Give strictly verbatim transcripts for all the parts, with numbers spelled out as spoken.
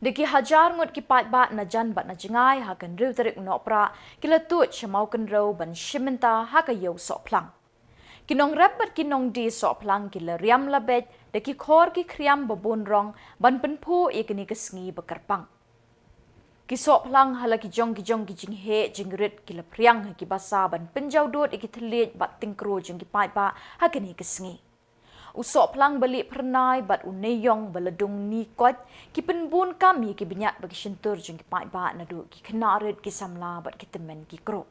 Da ki hajar ngut ki paidbah na jan bad na jngai ha ka hynriew tarik u Nohprah ki la tuid sha Mawkynrew ban shim bynta ha ka Ïew Sohphlang. Ki nongrep bad ki nongdie sohphlang ki la riam la beit da ki khor ki khriam ba bun rong ban pynphuh ïa kane ka sngi ba kyrpang. Ki sohphlang ha la ki jong ki jong ki jingheh jingrit ki la phriang ha ki basa ban pynjaw dud ïa ki thylliej bad tyngkro jong ki paidbah ha kane ka sngi. U sohphlang ba lieh phyrnai bad u neiïong ba la dung ni koit ki pynbun kam ïa ki bniat bad ki shyntur jong ki paidbah naduh ki khynnah rit, ki samla bad ki tymmen ki kro.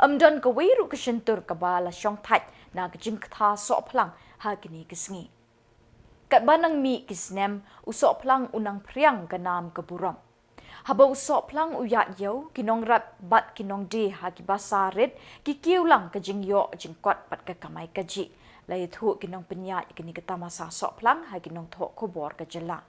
Ym don kawei ruh ka shyntur kaba la shongthait na ka jingkta sohphlang ha kane ka sngi. Katba nang mih ki snem, u sohphlang u nang phriang ka nam ka burom. Haba u sohphlang u ïaid ïew, ki nongrep bad ki nongdie ha ki basa rit ki kiew lang ka jingïoh jingkot bad ka kamai kajih, la ïathuh ki nongpynïaid kane ka tamasa sohphlang ha ki nongthoh khubor ka jylla.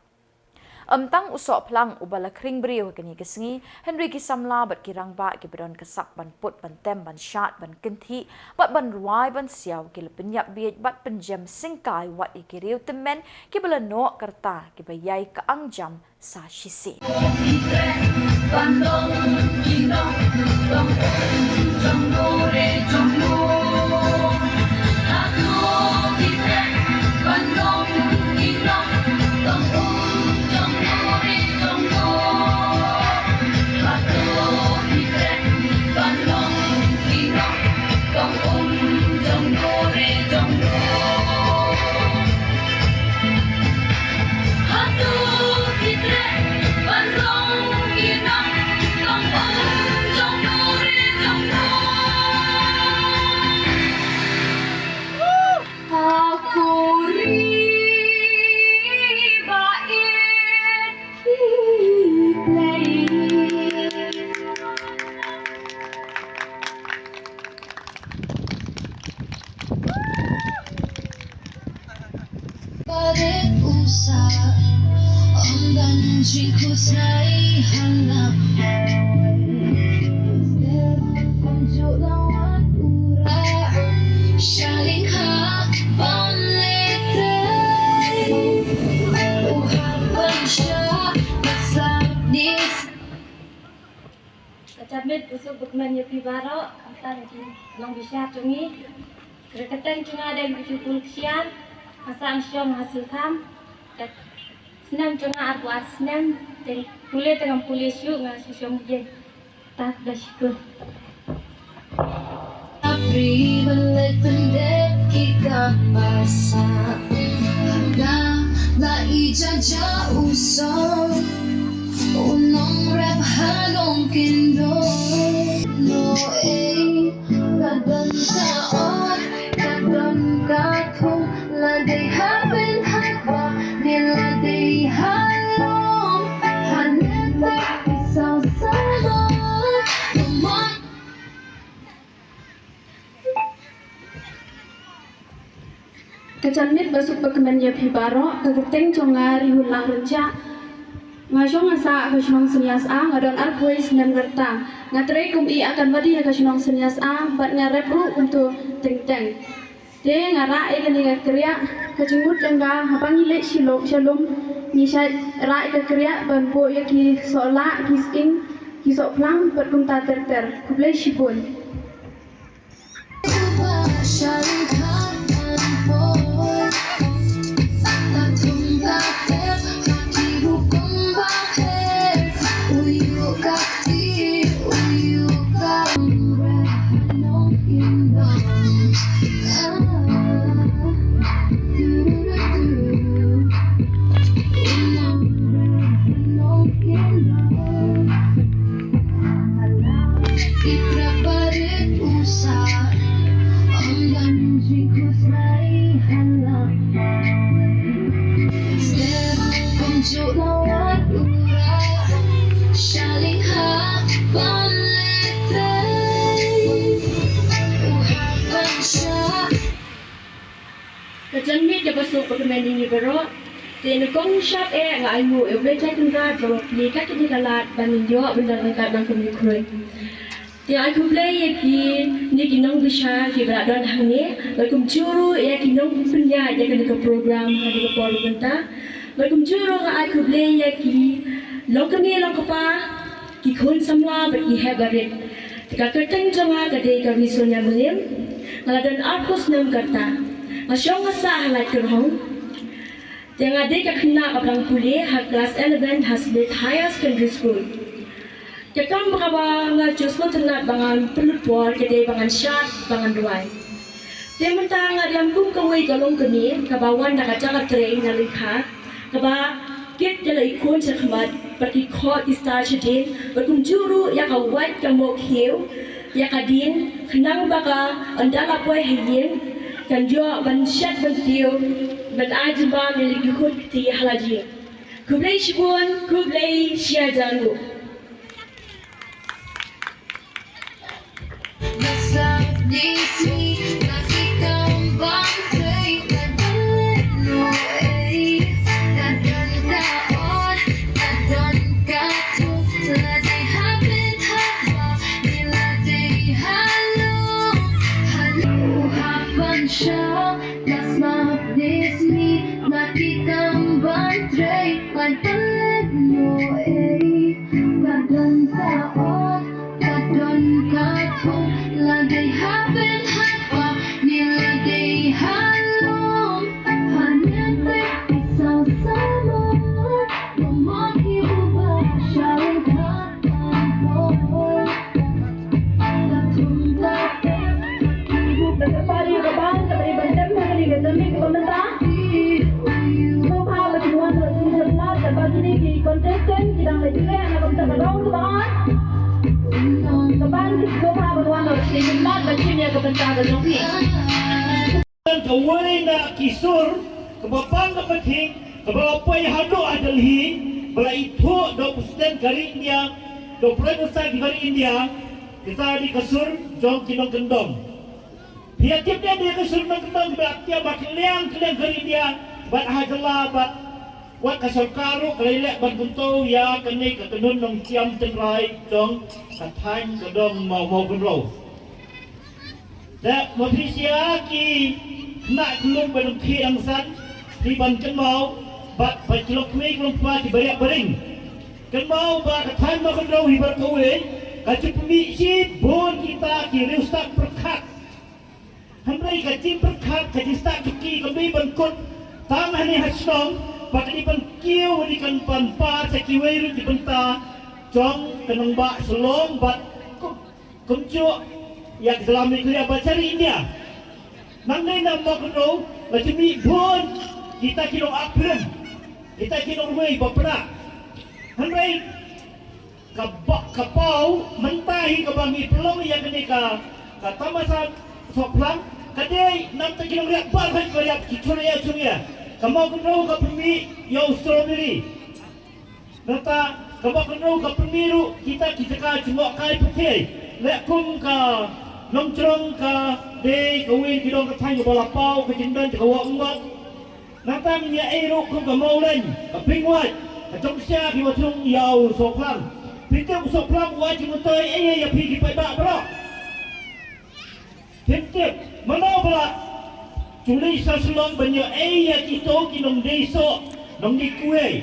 Ym tang u sohphlang uba la khring briew ha kane ka sngi, hynrei ki samla bad ki rangbah kiba don ka sak ban put ban tem ban shad ban kynthih bad ban rwai ban siaw ki la pynïap bieit bad pynjem syngkai wat ïa ki riew tymmen kiba la noh ka rta kiba ïai ka angjam sa shisien. Ka janmiet basuk bakmen ïa phi baroh, tang ki nongbishar jong ngi. Ka kyrteng jong nga dei Bishopul Ksiar, nga sah shong ha Siltham. Ka snem jong nga arphew ar snem, teng pule teng pule shuh nga shu shong ïing. Ta da shukor. Apri ban leit pyndep ki kam basa. Haba la ïa ja ja u song, u nongrep ha Nongkyndong. No ei, ka don ka ot, ka don ka thung, la dei ha beiñ ha kwah ne la dei ha lum. Hangne te ki saw samar. Ka janmiet basuk bakmen ïa phi baroh, ka kyrteng jong nga Rihunlang Rynjah. Nga shong nga sah ha ka shnong Synïasaw, nga don arphew wei snem ka rta. Nga trei kum i Anganwadi ha ka shnong Synïasaw, bad nga rep ruh kumto teng teng. Te nga rah ïa kane ka kriah, ka jingmut jong nga haba ngi leit sha lum, sha lum, ngi shait rah ïa ka kriah ban buh ïa ki sohlah, ki sying, ki sohphlang bad kumta ter ter. Khublei shibun. Ka janmiet kaba suk bakmen ïa ngi baroh. Te nyngkong shap eh nga ainguh ïa U Blei Trai Kynrad ba u la plie ïa kane ka lad ban ïoh ban don ryngkat bad kum u khroi. Te ai khublei ïa kine ki nongbishar kiba la don hangne, bad kumjuh ruh ïa ki nongpynïaid ïa kane ka program ha kane ka por mynta. Bad kumjuh ruh nga ai khublei ïa ki Long kmie long kpa, ki khun samla bad ki heh barit. Te ka kyrteng jong nga ka dei ka Risonia Mylliem, nga la don arphew snem ka rta. Nga shong nga sah ha Laitkyrhong. Te nga dei ka khynnah kaba dang pule ha klas eleven ha Smith Higher Secondary School. Te kam ba kaba nga ju sngewtynnat ba ngan pynlut por ka dei ba ngan shad ba ngan duwai. Te mynta nga dang kum kawei ka longkmie kaba wan na ka jaka trei na Lyngkha, kaba kit ïa la i khun shakhmat bad ki khot ki star shadien, bad kumjuh ruh ïa ka wait ka mok khiew ïa ka dien, khnang ba ka ynda la poi ha ïing kan ïoh ban shet ban tiew, ban ai jingbam ïa la ki khun kti ha la jong. Khublei shibun, khublei shihajar nguh. Ka don ka ot, ka don ka thong, la dei ha pyrthei ba ngi la dei ha lum. Hangne peit i saw samar, mama ki uba shaw ka poi. Ka thong ka peit. Ka pari ka bang, ka pari ban tem ha kane ka jingmih kaba mynta. Sngewbha ba kin wan noh sha ka jingmih, kaba kine ki contestant ki dang leit leh na ka bynta ka daw kaba ar. Ka ban ki sngewbha ban wan noh sha ka jingmih ba kin ïa ka bynta ka jong ki. Kawei na ki sur kaba bang kaba thiang kaba la poi haduh ha Delhi, ba la ithuh da u President ka ri India, da u Prime Minister ka ri India, kata dei ka sur jong ki nongkyndong. Phi ïa tip ne em ïa ka sur nongkyndong ba la tiam ha kylliang kylliang ka ri India, bad ha jylla bad wat ka sorkar ruh ka la leh ban kumto ïa kane ka kynhun nongtiam tynrai jong ka thaiñ ka dong Maw Maw Kynrew. Te ma phi sha ki khynnah khyllung ba dang khie dang san, phi ban kynmaw bad ba ki longkmie ki longkpa ki ba riap ba ring. Kynmaw ba ka thaiñ Maw Kynrew hi baroh kawei ka ju pynmih shibun kita ki riewstad pyrkhat. Hynrei ka jingpyrkhat, ka jingstad jong ki kam dei ban kut tang hangne ha shnong, ba ka dei ban kiew, ka dei kan pan pass sha kiwei ruh ki bynta jong ka nongbah Shillong bad kum, kumjuh ïa ka jylla Meghalaya bad sha ri India. Nangne na Maw Kynrew la ju mih bun kita ki nong-ap phlim, kita ki nongrwai ba pyrshah. Hynrei ka ba, ka paw mynta hi kaba ngi pynlong ïa kane ka, ka tamasa sohphlang, ka dei namar ki nongriap baroh ki ba riap, ki chura ïa chura ïa. Ka Maw Kynrew ka pynmih ïa u strawberry. Nangta ka Maw Kynrew ka pynmih ruh kita ki jaka jngohkai pyrthei, leh kum ka Nongjrong, ka dei kawei ki dong ka thaiñ kaba la paw ka jingdon jong ka wah ummat. Nangta ngin ïa ei ruh kum ka Mawleng, ka Pingwait, ka Jongsia, kiba thung ïa u sohphlang. Phi tip u sohphlang u ai jingmyntoi ei ei ïa phi ki paidbah baroh. Phi tip mano ba la ju leit sha Shillong ban ïa ei ïa kito ki nongdie soh, nongdie kuei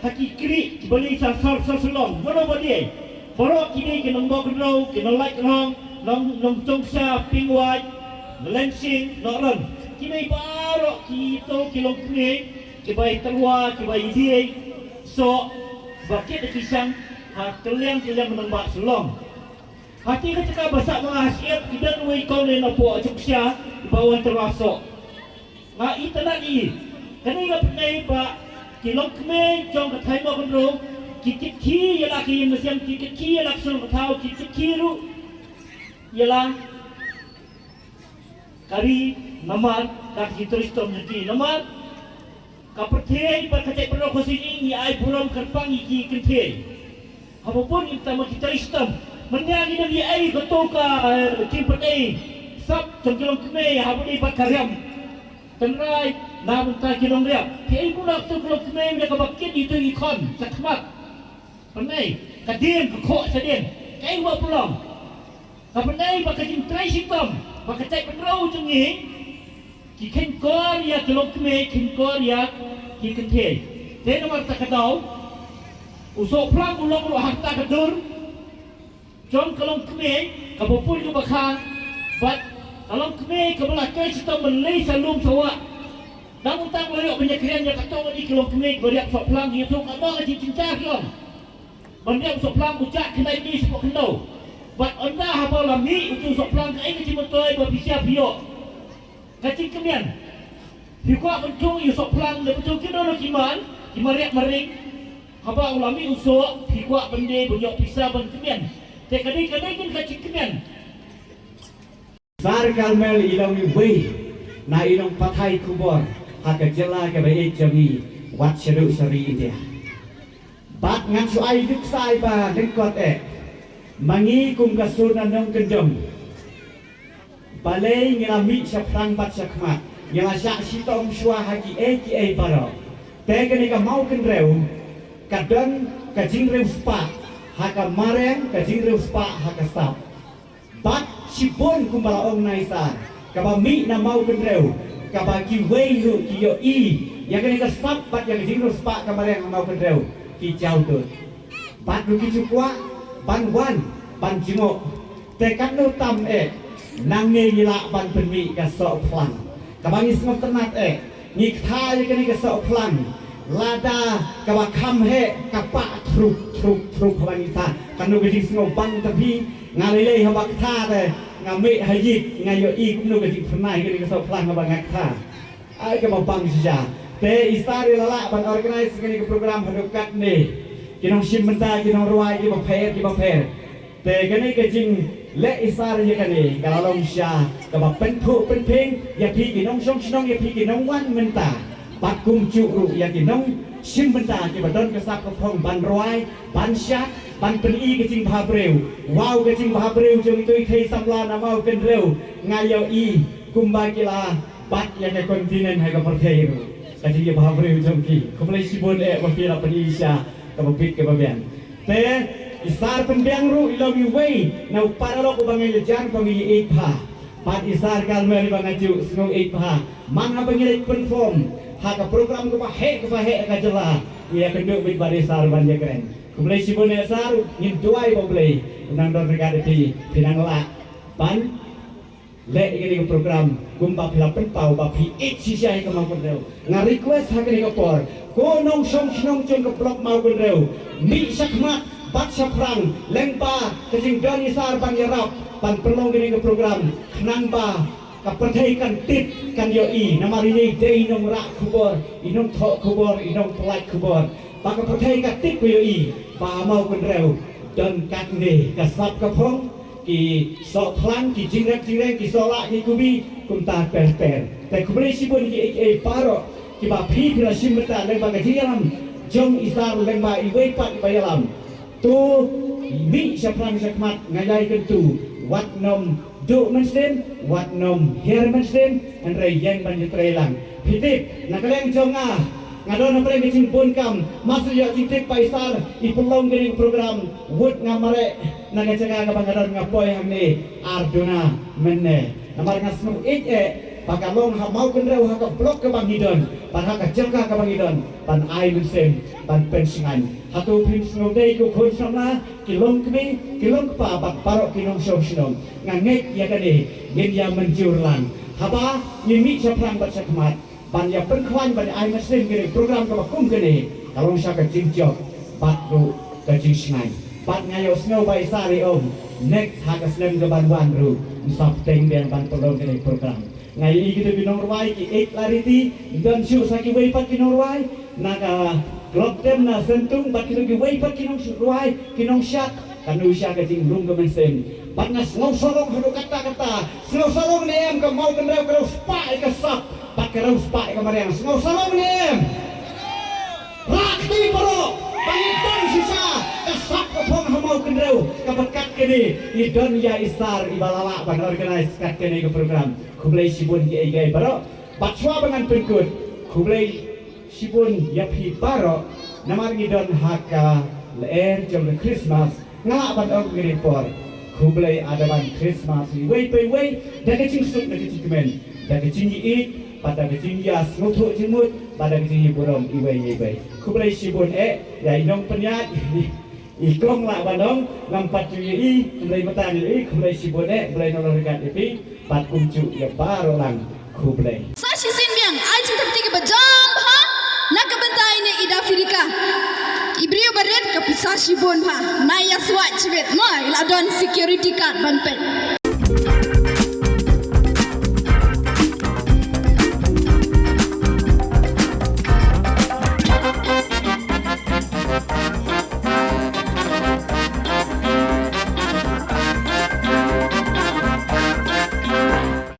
ha ki kri kiba leit sha sor sha Shillong, mano ba die? Baroh ki dei ki nong Mawkynrew, ki nong Laitkyrhong, nong, nong Jongsia, Pingwait, Nonglengsing, Nohron. Kine baroh kito ki longkmie kiba ïa tyrwa, kiba ïa die soh, ba kit ki shang ha kylliang kylliang nongbah Shillong. Ha kine ki jaka ba sah ma nga ha Shyiap ki don uwei kong ne napoh Jongsia ba wan tyrwa soh. Nga itynnad ïa kane, nga pyni ba ki longkmie jong ka thaiñ Mawkynrew ki kit khie ïa la ka ïing ka sem, ki kit khie ïa la ka shnong ka thaw, ki kit khie ruh ïa la ka ri namar ka jingtrei shitom jong ki. Namar ka pyrthei bad ka jaitbynriew Khasi ngi ai burom kyrpang ïa ki kynthei. Haba bun ngi tam ki trei shitom. Mynta ngi dang ïa ei kato ka, eh, jingpynei sap jong ki longkmie haba dei bad ka riam tynrai na bynta ki nongriap. Ki ei muna kato ki longkmie na kaba kit ïa ito i khon shakhmat. Pynei ka dien, ka khoh shadien. Kaei ba pynlong? Ka pynei ba ka jingtrei shitom, ba ka jaitbynriew jong ngi ki kheiñ kor ïa ki longkmie, kheiñ kor ïa ki kynthei. Te namar kata ka daw U Sohphlang u long ruh ha kata ka dur jong ka longkmie kaba pun kaba kha, bad ka longkmie kaba la koi shitom ban leit sha lum sha wah. Dang mynta la ïoh ban ïakren ïa kato ka dei ka longkmie kaba riap Sohphlang, ïa to ka dei ka jingjynjar ki long. Ban riap Sohphlang u jah khyndai dei shapoh khyndew. Bad ynda haba la mih utu u Sohphlang kaei ka jingmyntoi ba phi shah phi ïoh? Ka jingkmen. Phi kwah ban thung ïa u Sohphlang da utu ki don ki man, ki mariak maring. Haba u la mih u soh, phi kwah ban dei ban ïoh pisa ban kmen. Te ka dei ka dei kin ka jingkmen. Sar Carmel i long iwei na i nongpathai khubor ha ka jylla kaba ïeit jong ngi, wat shaduh sha ri India. Bad ngan shu ai duk sai ba lyngkot eh, ma ngi kum ka sur na nongkyndong, balei ngi la mih shaphrang bad shakhmat, ngi la shah shitom shuwa ha kiei kiei baroh. Te kane ka Mawkynrew ka don ka jingriewspah ha ka mariang, ka jingriewspah ha ka sap. Bad shibun kumba la ong na i Sar, kaba mih na Mawkynrew, kaba kiwei ruh ki ïohi ïa kane ka sap bad ïa ka jingriewspah ka mariang ha Mawkynrew, ki jaw dud. Bad ruh ki ju kwah ban wan ban jngoh. Te katno tam eh, nangne ngi lah ban pynmih ka Sohphlang. Kaba ngi sngewtynnat eh, ngi ktah ïa kane ka Sohphlang, lada kaba kham heh ka pah thrup thrup thrup haba ngi ktah. Katno ka jingsngew bang ta phi, nga lei lei haba ktah te nga mih ha ïit nga ïohi kumno ka jingphyrnai kane ka Sohphlang haba nga ktah. Ai kaba bang shisha. Te i Sar i la lah ban organise kane ka program haduh katne. Ki nongshim bynta, ki nongrwai kiba pher kiba pher. Te kane ka jingleh i Sar ïa kane ka la long shisha kaba pynthuh pynphieng ïa phi ki nongshong shnong, ïa phi ki nongwan mynta. Bad kumjuh ruh ïa ki nongshim bynta kiba don ka sap ka phong ban rwai, ban shad, ban pyni ka jingbhabriew. Wow, ka jingbhabriew jong ito i thei samla na Mawkynrew, nga ïohi kumba ki la bat ïa ka continent ha ka pyrthei ruh. Ka jingïabhabriew jong ki. Khublei shibun eh ba phi la pyni shisha kaba bit kaba biang. Te i Sar Pynbiang ruh i long iwei na u paralok uba nga ïa jan ba nga ïeit bha. Bad i Sar Carmel iba nga ju sngew ïeit bha. Man haba ngi leit perform ha ka program kaba heh kaba heh ha ka jylla, ngi ïakynduh beit bad i Sar ban ïakren. Khublei shibun eh Sar, ngin duwai ba U Blei un nang don ryngkat ïa phi, phi nang lah ban leh ïa kane ka program kumba phi la pynpaw ba phi ïeit shisha ïa ka Mawkynrew. Nga request ha kane ka por, ko nongshong shnong jong ka block Mawkynrew, mih shakhmat bad shaphrang lyngba ka jingdon i Sar ban ïarap ban pynlong kane ka program, khnang ba ka pyrthei kan tip, kan ïohi, namar ine i dei i nongrah khubor, i nongthoh khubor, i nongpyllait khubor. Ba ka pyrthei ka tip ka ïohi ba ha Mawkynrew don katne ka sap ka phong, ki sohphlang, ki jingrep jingreng, ki sohlah, ki kubi, kumta ter ter. Te khublei shibun kiei kiei baroh kiba phi phi la shim bynta lyngba ka jingïalam jong i Sar lyngba iwei pat iba ïalam. To mih shaphrang shakhmat, nga ïai kyntu, wat nym duh mynsiem, wat nym hiar mynsiem, hynrei ïeng ban ïatrei lang. Phi tip, na ka liang jong nga, nga don hapdeng ka jingbun kam, ma shu ïoh jingtip ba i Sar i pynlong kane ka program, wut nga mareh na ka jaka kaba nga don, nga poi hangne ar duna mynne. Namar nga sngewthuh eh ba ka long ha Mawkynrew ha ka block kaba ngi don bad ha ka jaka kaba ngi don ban ai mynsiem ban pynshngaiñ. Hato phim sngewdei ko khun samla, ki longkmie, ki longkpa bad baroh ki nongshong shnong? Nga ngeit ïa kane ngin ïa mynjur lang. Haba ngi mih shaphrang bad shakhmat ban ïa pynkhlaiñ, ban ïa ai mynsiem, kane program kaba kum kane ka long sha ka jingjop bad ruh ka jingshngaiñ. Bad nga ïohsngew ba i Sar i ong next ha ka snem kaban wan ruh yn sa bteng biang ban pynlong kane program. Nga ïohi kito ki nongrwai ki ïeit la riti, don shuh sa kiwei pat ki nongrwai na ka Klok Tem na Sentung bad kito kiwei pat ki nongrwai, ki nongshad. Katno sha ka jingrung ka mynsiem. Bad nga sngew sarong haduh katta katta. Sngew sarong ne em, ka Mawkynrew ka riewspah ïa ka sap bad ka riewspah ïa ka mariang? Sngew sarong ne em? Rah kti baroh ba ngi don shisha ka sap ka phong ha Mawkynrew, kaba kat kane ngi don ïa i Sar iba la lah ban organise kat kane ka program. Khublei shibun kiei kiei baroh. Bad shuwa ba ngan pynkut, khublei shibun ïa phi baroh, namar ngi don ha ka lyer jong ka Christmas. Nga lah ban ong kane ka por, khublei, ah, da ban Christmas iwei pa iwei da ka jingsuk, da ka jingkmen, da ka jingïeit bad da ka jingïasngewthuh jingmut bad da ka jingïaburom iwei ïa iwei. Khublei shibun eh, ïa i nongpynïaid, i kong lah ban ong, ngam pat ju ïohi, khublei mynta ïohi, khublei shibun eh, Blei nongryngkat ïa phi, pat kumjuh ïa baroh lang, khublei. Sa shisien biang, ai jingthap kti kaba jam bha, na ka bynta ine i Dafidika. I briew barit ka pisa shibun bha, na ïa swat shibit, mo, i la don security guard ban peit.